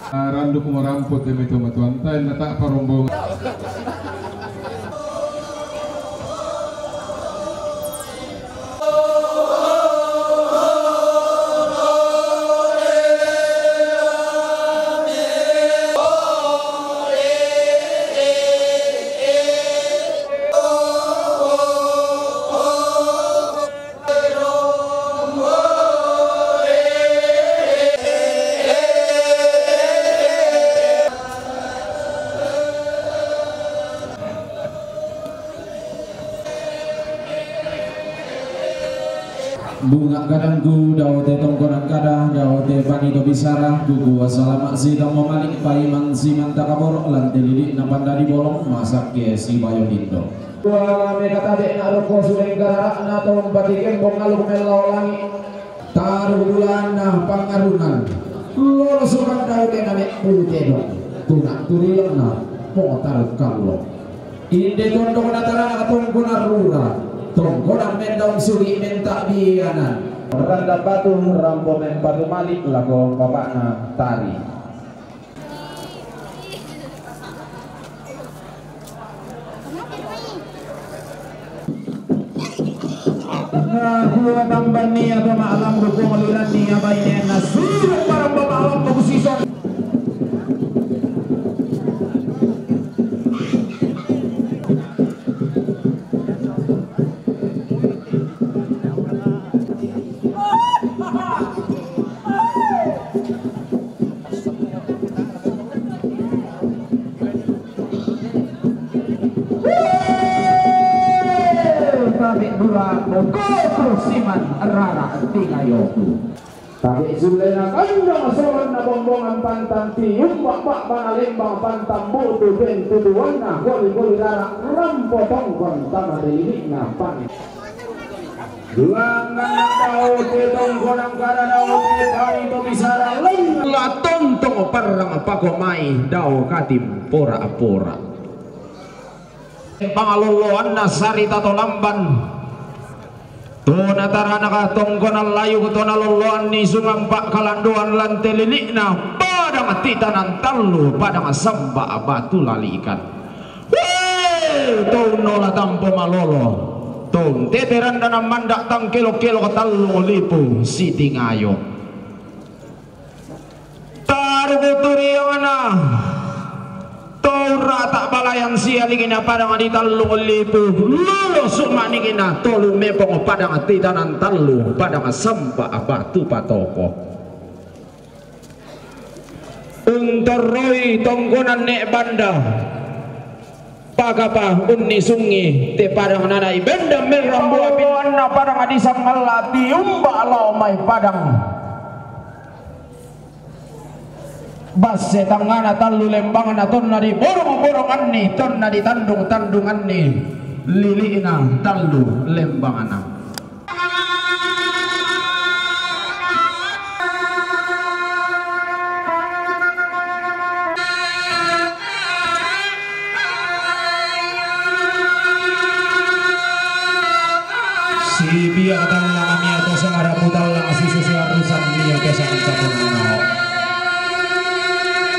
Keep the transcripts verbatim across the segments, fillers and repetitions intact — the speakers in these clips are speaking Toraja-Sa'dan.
Randu ku marampo te mai tomatuanta, na ta' parombongan. Bunga' kadangku, dao te tongkonan kada, dao te panito bisara, kuku salama' si tommo malik, paiman si manta kaboro', lan te lili'na pandadi bolong, masakke si bayo dindo. Tua me katabe'na rokko suleng garara'na to umpati kembong aluk mellao langi'. Taru bulanna pangarungan. Lolo sukan dao te name' pulu tedong. Tuna turilenna po taru kallo. Inde tondok natarana tongkona rura. Tongkona mendong sugi menta bianan. Randa batu rampo mempatu malik lako bapa'na tari. Nah, dua tamban nia to ma'lambu ko maliran nia bainenna. Suruh parang bapak alam bagusison. Tabe' dura mokotro siman rara tingayoku. Tabe' sullena kandang solanna bombongan pantang tiumba' ba'bana lembang pantang bu'tu pentuduanna koli-koli rara rampo tongkon tama ri lili'na pane. Langnganna dao te tongkonan kada dao te tai to bisara leng. La tontong parrang pakomai dao katimpora-pora. Pangalolloanna sarita to lamban. To natarana tongkonan layuk to nalolloanni sungampa' kalandoan lan te lili'na padang titanan tallu padang samba' batu lalikan. Wee! To unnola tampo malolo, to untete randana manda' tangkelo'-kelo' tallung lipu sitingayo. Taruku turiangna to urra'ta' balayan sialikina padang di tallung lipu, lolo suma'nikina tolu mepong padang titanan tallu padang samba' batu patoko. Untorroi tongkonan ne' banda. Pakapa unnisungngi te padang nanai benda merrambu api. Anna padang di sangalla tiumba' lao mai padang. Basse tangngana tallu lembangna tonna di borong-boronganni, tonna di tandung-tandunganni, lili'na tallu lembangna. Sipia' tallang mia to sangara' putallang sisusi arusan mia kesangan sapunna.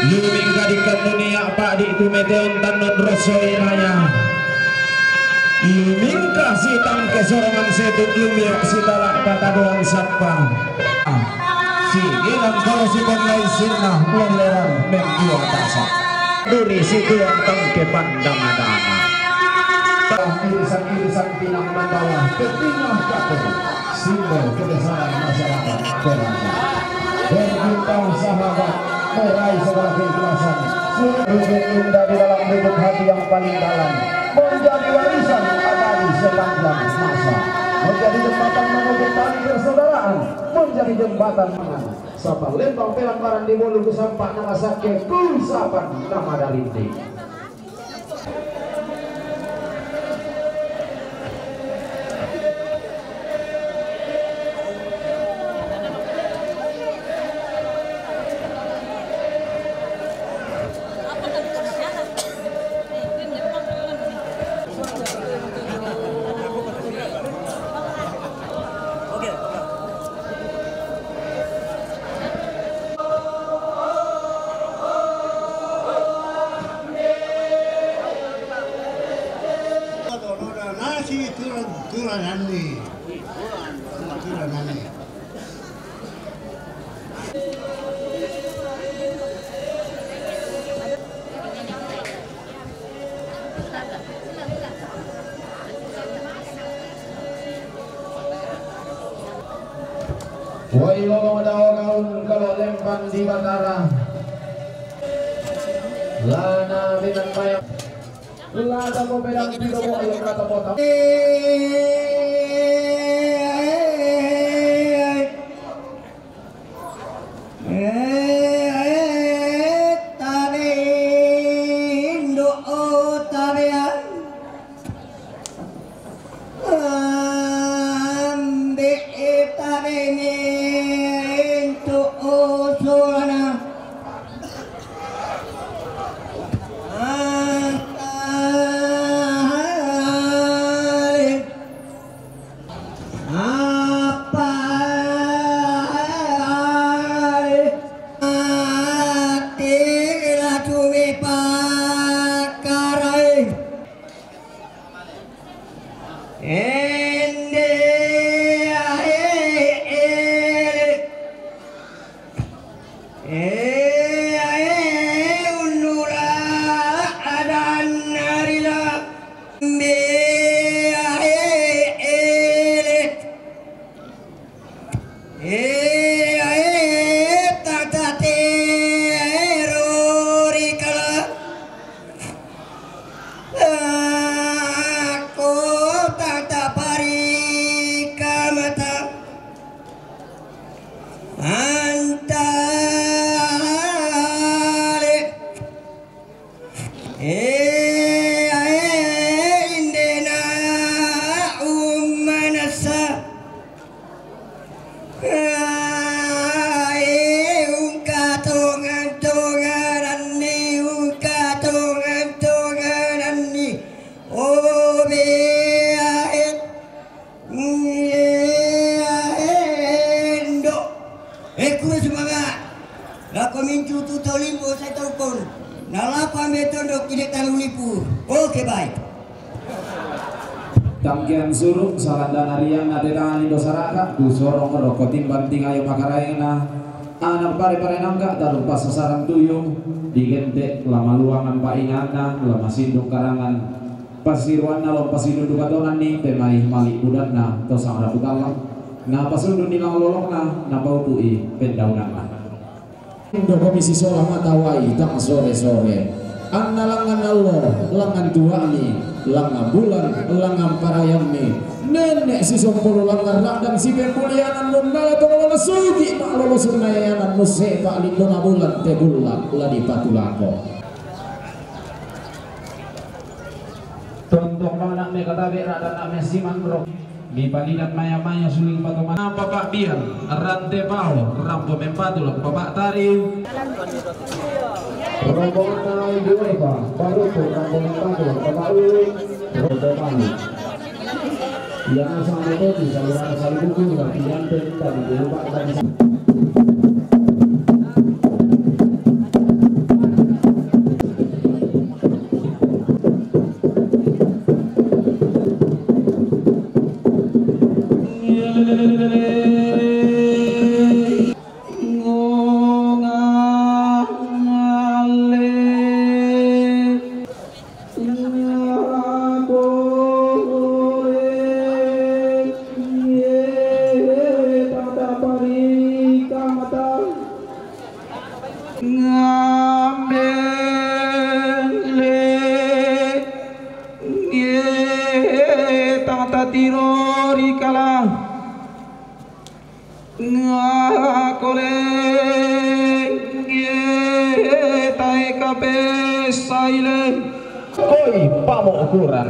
Lumingka dikkan dunia pa'di' tu meteon tannun rosso iraya. Lumingka sitangke sorongan setu lumio sitala patadoan sappa. Singilang kalau si pernah isinna meleran membuat asa. Duri si tuang tangke pandang adana. Irisan-irisan pinang membawa ke tengah kapal. Simbol kebesaran masyarakat Toraja. Berjuta sahabat meraih segala keikhlasan. Sungguh indah di dalam lubuk hati yang paling dalam. Menjadi warisan abadi sepanjang masa. Menjadi jembatan menghubung tali persaudaraan. Menjadi jembatan mengenang. Sapa lembang pelang barang di bolu kusampa nama sake kusapan nama darindi. Nasi turan, turan anni. Turan anni. Woi, lolong daun kalau lempan di Batara. Lana dengan bayang. Lada ko pedang tidak mau ayo kata kota. Antale. Eh, eh, indena ummanasa. Eh, ungka tongan-tongananni, ungka tongan-tongananni. Obe ae. Endo. Eh, kuro sumanga. Lako mintu tu tau limbo sai tau pon. Nalapa me tondo kide talu lipu. Oke, baik. Tangkian surung salandana riang na tetani dosaraka tu sorong roko timbang tingayo makaraengna. Anak pare-pare nangka taru passasaran tuyung digente lamaluangan painganna lamasindung karangan. Pasiruanna lao pasidundu katonanni, pemai mali budanna to sangra putalla, napasundunni lao lolokna, napautu'i pendaunanna. Indo komisi sola mata wai tang sore-sore. Anna langngan allo, langngan tua'mi, langngan bulan, langngan parayammi. Nenne' sisompolo langngan ra'dang sipembulianan nunnala tongolona sugi ma'lolo sunnaeanan nussepa lindona bulan te bulla la dipatulako. Tontong mana'me katabe ra'danna'me simanro. Mipalidan maya-maya suling patomana papa bian, rante pao, rampo mempatu la papa tari. Rombonganna Ibu Eva, Pak Rutu, rampo mempatu la papa uli, rombongan. Yang sama itu di saluran salubuku, tapi yang tentang di rumah tadi. Ngambele nge tang tatiro ri kala. Ngakole nge tae kape saile. Koi pamokuran.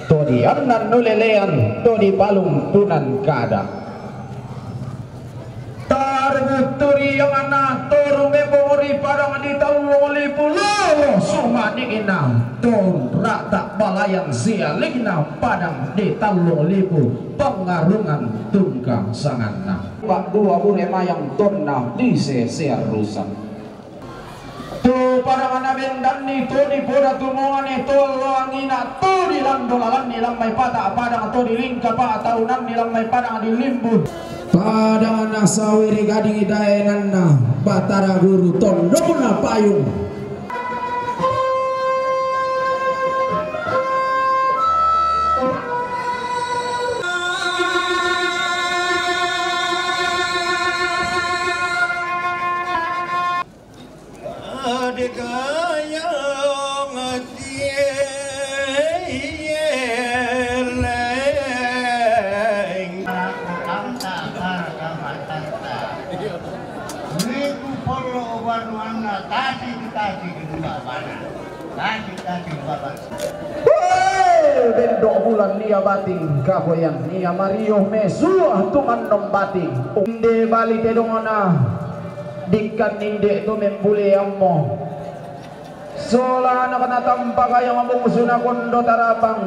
To di annan nulelean, to di palumpunan kada. Targuturi yang ana toru mepongori padang di tallung lipu lolo sumaningina. To rata balayan sialingna padang di tallung lipu pengarungan tungka sanganna. Pak dua bure mayang tonna di sesea rusak. Tu padangna bendanni, tu di poda tumongane, tu loangina, tu di lando lalanni lammai pata padang, tu di lingka pataunanni lammai padang di limbu. Padangna sawe ri gading daenanna Batara Guru tondokna payung. Wiku pollo wanuanna tasi, tasi kedua bana. Tasi, tasi kedua bana. Weh, bendok bulan nia bating, kapoyan nia mario mesua tu mannom bating. Inde bali tedongna, dikkan inde tu membuleammo. Sola anak natampa kaya mabungusuna kondo tarapang.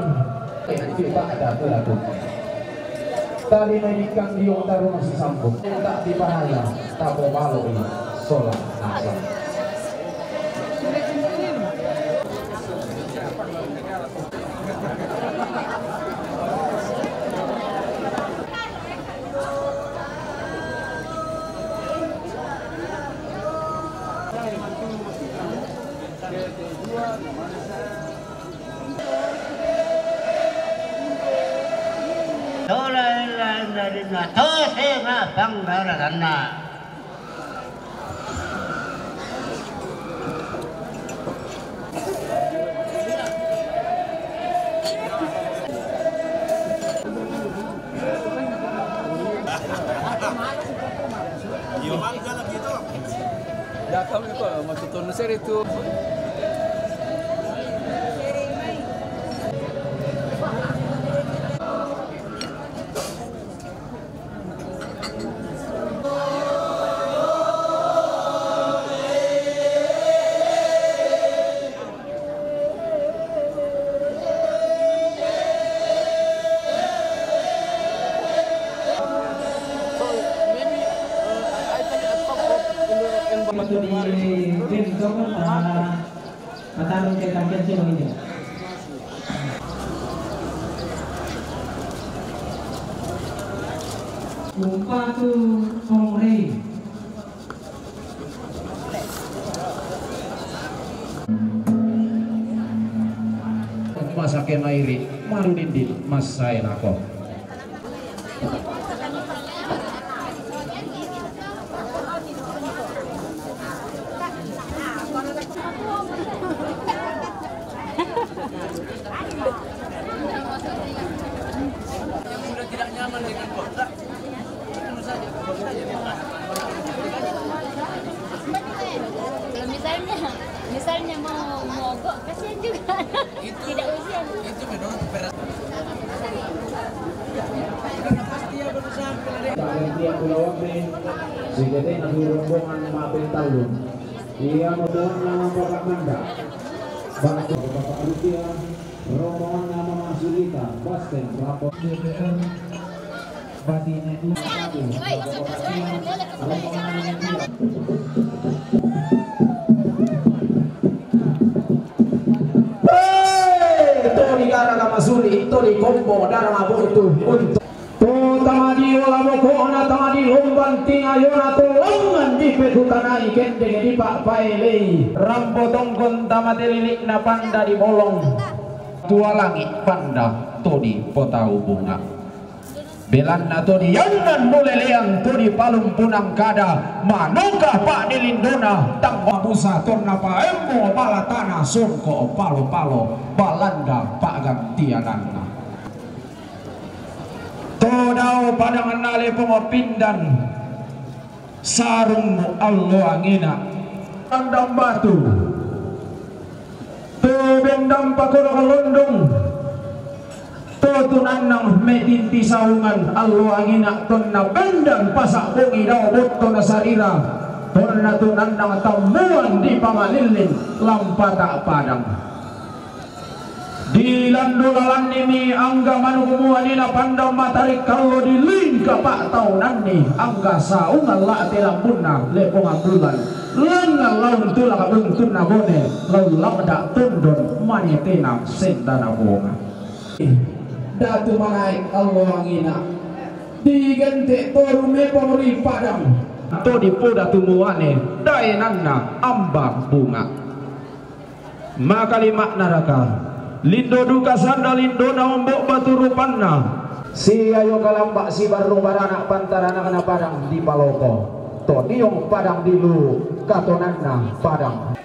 Tadi naikkan diong taruna sisambung. Tak dipahaya, tapo baloi. Sola nasang. Tola ella enda dinna, to sema panggaraganna. Iya, Bang, jalan gitu. Ya, kalau itu, maksud turun seri itu. Di tim Jakarta, Mataram ke Kampung Cina. Umpatu Kongre. Masake mairi, marudindin, massae nako. Yang sudah tidak nyaman dengan kontrak, kalau misalnya, misalnya mau mogok, kasihan juga. Itu, tidak usia. Itu menurut berat. Panitia Pulau Wambe, sing katena rombongan mapeng tallung. Iya, rombongan nama Bapak Manda. Bapak, Bapak Rupiah. Rombongan nama Mas Yulita, Basten, Rapor. G P R, Batine dua. Hei, to di gara nama Suli, to di kompo, darah mabuk itu untuk. Kota Madio labokona tama di lombang tingayona tolongan di pekutanai kendeng di Pak Paelei. Rampo tongkon tama telilikna panda di bolong. Tua langit panda todi potau bunga. Belanna to diyannan muleleang to dipalumpunang kada, manukah pa'dilindona tang mabusa tonna paemmo pala tana songko' palo-palo Balanda pa'gantiananna. To dao padanganna Lepong Pindan, sarungmu allo angina. Pandang batu. To bendang pakorok londong. To tunannang metinti saungan allo angina tonna bendang pasa' bongi dao botto nasarira. Tonna tunannang tammuan di pamalilling lampata padang. Di lando lalannimi angga manukmu anina pandang matarik kallo di lingka pa'taunanni angga saungan la'te lambunna Lepong Ambulan. Lengngan laun tulak buntunna bone laun lakda tondon manetena sendana bonga. Datu manaik allo angina digente' toru mepong ri padang. To dipodatu muane daenanna amba bunga. Maka lima'na raka, lindo duka sanda lindona ombo' batu rupanna. Siayo kalamba' sibarru barana' pantaranakna padang dipaloko. To diong padang dilu katonanna padang.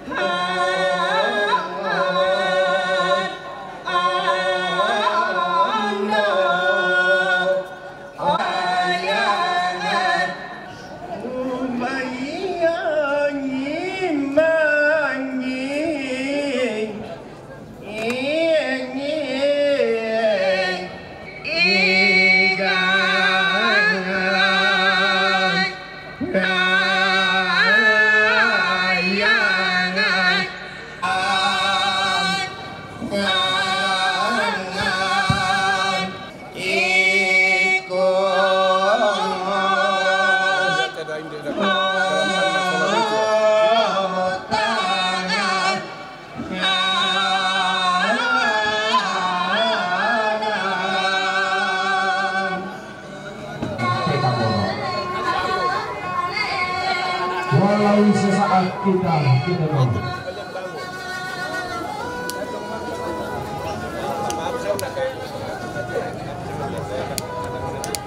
Walau sesaat kita, kita mau.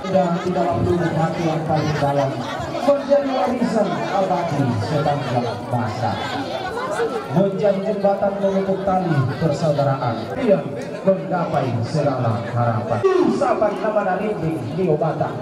Dan tidak perlu hati yang paling dalam menjadi warisan abadi sepanjang masa. Menjadi jembatan memutus tali persaudaraan. Pian menggapai segala harapan. Saban namana rinding liu batang.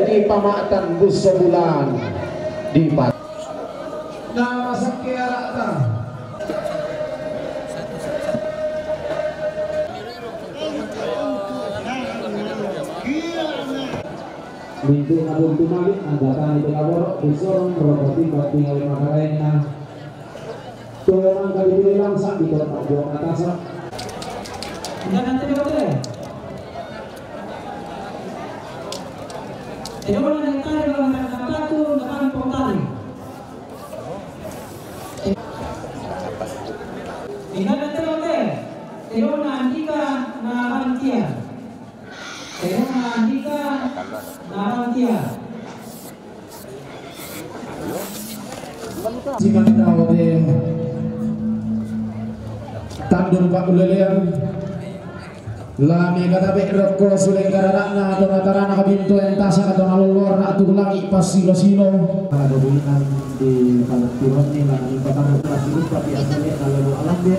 Di pama'tan busso bulan di pa-, na masakke ara'ta. Mintu' nabuntu mali', anggatani te kaboro', bussorong roko timbang tingali makaraenna. Tuo mangka dipilih langsang di kota buang atas. Inggana te dote. Te dona nentari lawan kataku nakan potari. Inggana te dote. Te dona andika na rantia. Te dona andika na rantia. Siman tau te tandur pa'ulelean. La mekatabe' rokko suleng karara'na to natarana kabintoen tasa' to nalolloarna tu langi' passilo-silo. Ala dobuinan di palettironni la nanipatarru' pasiruppa biasane nalolo alambe.